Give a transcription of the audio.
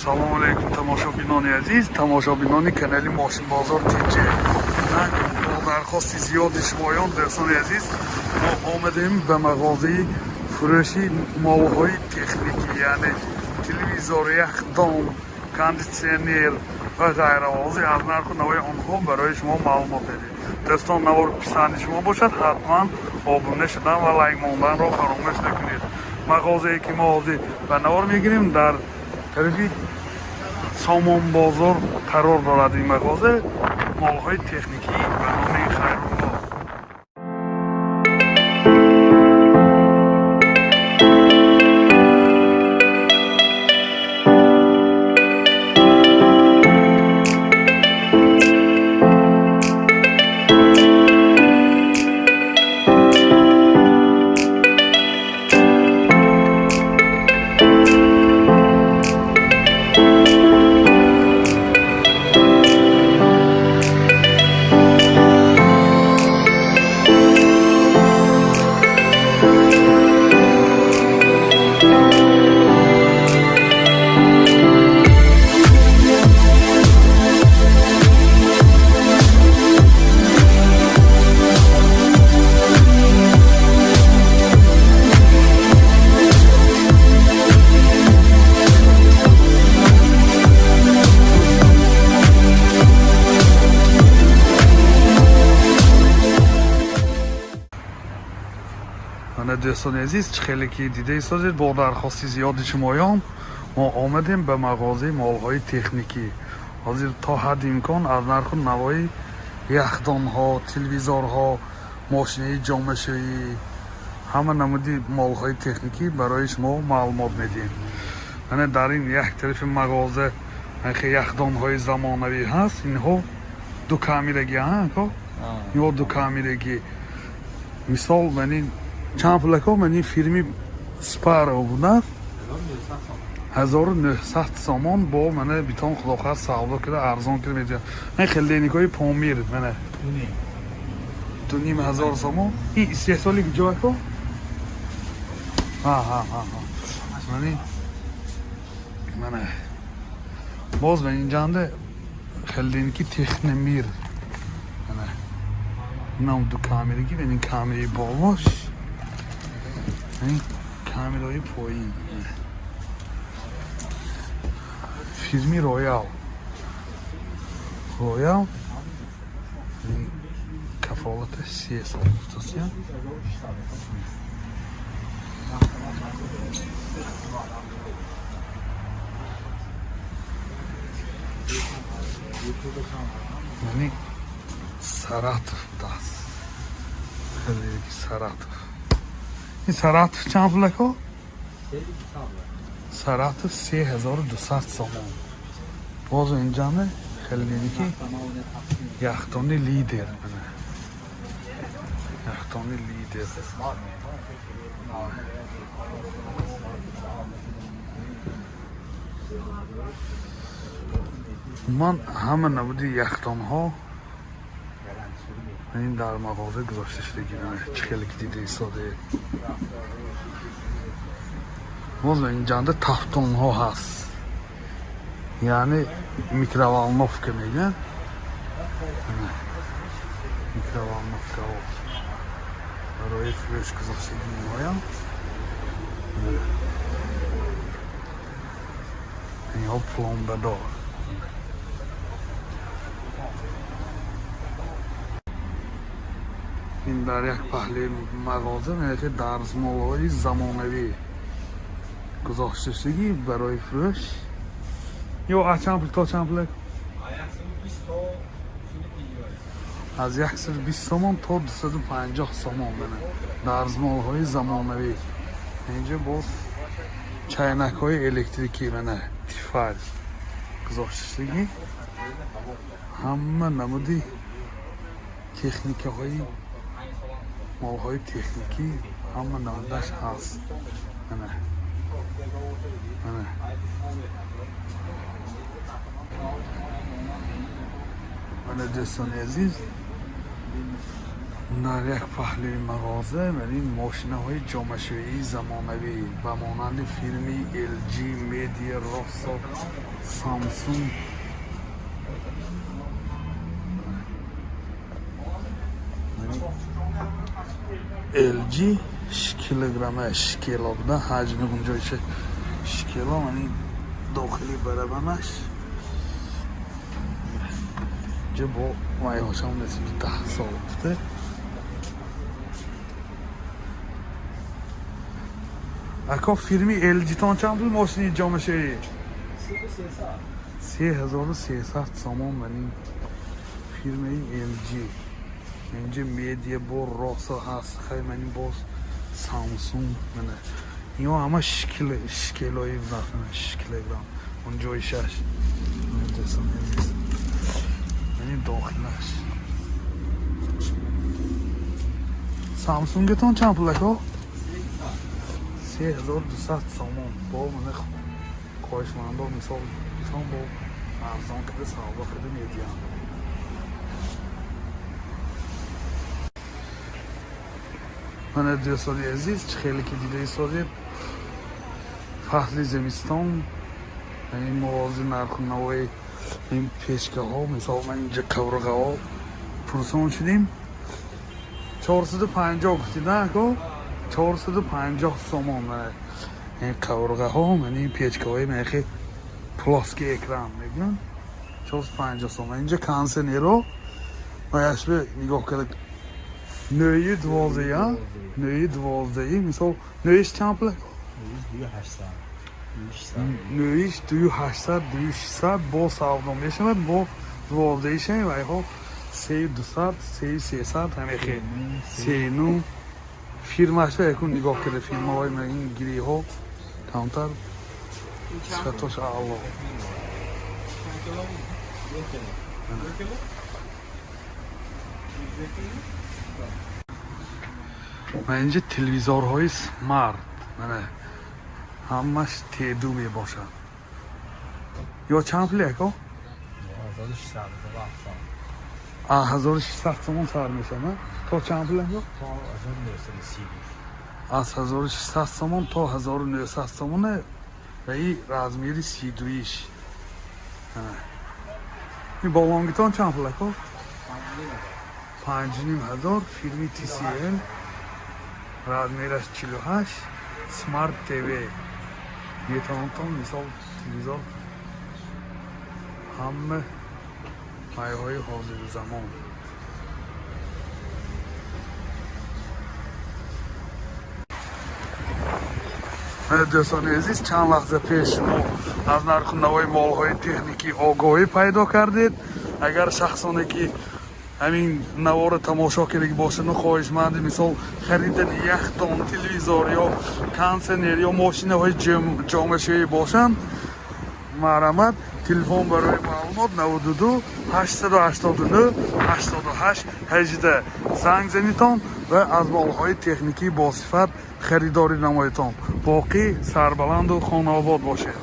Салом алейкум тамошобинони азиз, тамошобинони канали Мошинбозор ТЖ. Бо дархости зиёди шумоён, дӯстони азиз, мо омадем ба мағозаи фурӯши молҳои техникӣ, яъне телевизор, яхдон, кондитсионер ва ғайра. Ҳозир аз нарху навои онҳо барои шумо маълумот медиҳем. Дӯстон, навор писанди шумо бошад, ҳатман обуна шудан ва лайк монданро фаромӯш накунед. Мағозае ки мо ҳозир ба навор мегирем, дар тарафи Сомонбозор қарор дорад. Ин мағоза молҳои техникӣ ба номи Хайрулло. Мана, дӯстони азиз, чӣ хеле ки дида истодед, бо дархости зиёди шумоён мо омадем ба мағозаи молҳои техникӣ. Ҳозир то ҳадди имкон аз нарху навои яхдонҳо, телевизорҳо, мошинаи ҷомашӯӣ, ҳама намуди молҳои техникӣ барои шумо маълумот медиҳем. Мана, дар ин як тарафи мағоза яхдонҳои замонавӣ ҳаст. Инҳо ду камерагӣ, инҳо ду камерагӣ. Мисол, мани чанд пулако? Мани фирми Спаро будааст, 1900 сомон. Бо мана битон худохар савдо кида, арзон кида медиҳад. Ин холодильникҳои Помир, мана, 2500 сомон. Ин истеҳсоли куҷо ако? Мани, мана, боз ба инҷанда холодильники Техномир, мана, инам ду камерагӣ. Ин камераи болош, ин камераи поин, фирми Роял. Роял кафолати 3 сол гуфтаст. Яъне Саратов будааст, Саратов. Ин Саратов чанд пулако? Саратов 3200 сомон. Боз инҷане холодильники яхдони Лидер, яхдони Лидер. Умуман, ҳама намуди яхдонҳо ин дар мағоза гузошта шудагӣ, чӣ хеле ки дида истодаед. Боз инҷанда тафтонҳо ҳаст, яъне микроволновка мегӯянд, микроволновкаҳо барои фурӯш гузоштагӣ инҳоям. Инҳо пломбадор. Ин дар як паҳлӯи мағоза меяки дарзмолҳои замонавӣ гузошта шудагӣ барои фурӯш. Ё аз чанд пул то чанд пул? Аз 120 сомон то 250 сомон, мана, дарзмолҳои замонавӣ. Инҷо боз чайнакҳои электрикӣ, мана, Тифал гузошта шудагӣ. Ҳама намуди техникаҳои молҳои техникӣ, ҳама намудаш ҳаст. Мана, мана, мана, дӯстони азиз, дар як паҳлӯи мағоза ин мошинаҳои ҷомашӯии замонавӣ ба монанди фирми LG. Медиа, Росо, Самсунг. LG 6 килограмма, 6 кило буда, ҳаҷми гунҷоиши 6 кило, мани дохили барабанаш ҷа бо вайҳошам несики 10 сол гуфта. Ако, фирми LG-тон чанд пул мошини ҷомашавӣ? 3300 сомон, мани фирмаи LG. Инҷа Медиа бо Росо ҳаст, хай, мани боз Самсунг, мана ино ҳама 6 килои буданд, 6 килограмм гунҷоишаш. Дӯстони азиз, мани дохилаш. Самсунгатон чанд пул, ако? 3200 сомон. Бо мана хоҳишмандо, мисол сон, бо арзон кида савдо кида медиҳам. Мана, дӯстони азиз, чӣ хеле ки дида истодед, фасли зимистон, ин мувози нарху навои ин печкаҳо. Мисол, ман инҷа қаврғаҳо пурсон шудем, 450 гуфтид, на, ако? 450 сомон. Мана ин қаврғаҳо, мана ин печкаҳои мехи плоский экран мегӯянд, 450 сомон. Инҷа кондитсионеро ваяшбе нигоҳ карда, нӯи 12, нӯи 12, мисол, нӯиш чанд пул? Нӯиш 2800, 2600 бо савдо мешавад. Бо 12-ишем вайҳо 3200, 3300, ҳамехе сену. Фирмашба якун нигоҳ карда, фирмаҳои ин гириҳо камтар сифатош аъло. Чанд кило? Ду кило. Ду кило? Ду кило? Ва инҷа телевизорҳои смарт, мана, ҳамаш теду мебошад. Ё чанд пул, яко? 1600 сомон сар мешавад. То чанд пул, яко? Аз 1600 сомон то 1900 сомоне ва и размери 32-иш. Ин болонгитон чанд пул, яко? 5500, фирми TCL, размераш 48, смарт ТВ. Метавонтон, мисол, телевизор ҳама майҳои ҳозири замон. Дӯстони азиз, чанд лаҳза пеш шумо аз нарху навои молҳои техникӣ огоҳӣ пайдо кардед. Агар шахсоне ки ҳамин наворо тамошо кардаги бошану хоҳишманди, мисол, харидани яхдон, телевизор ё кондитсионер ё мошинаҳои ҷомашӯӣ бошанд, марҳамат, телефон барои маълумот 92 889 88 18 занг занитон ва аз молҳои техникӣ босифат харидорӣ намоедтон. Боқӣ сарбаланду хонаобод бошед.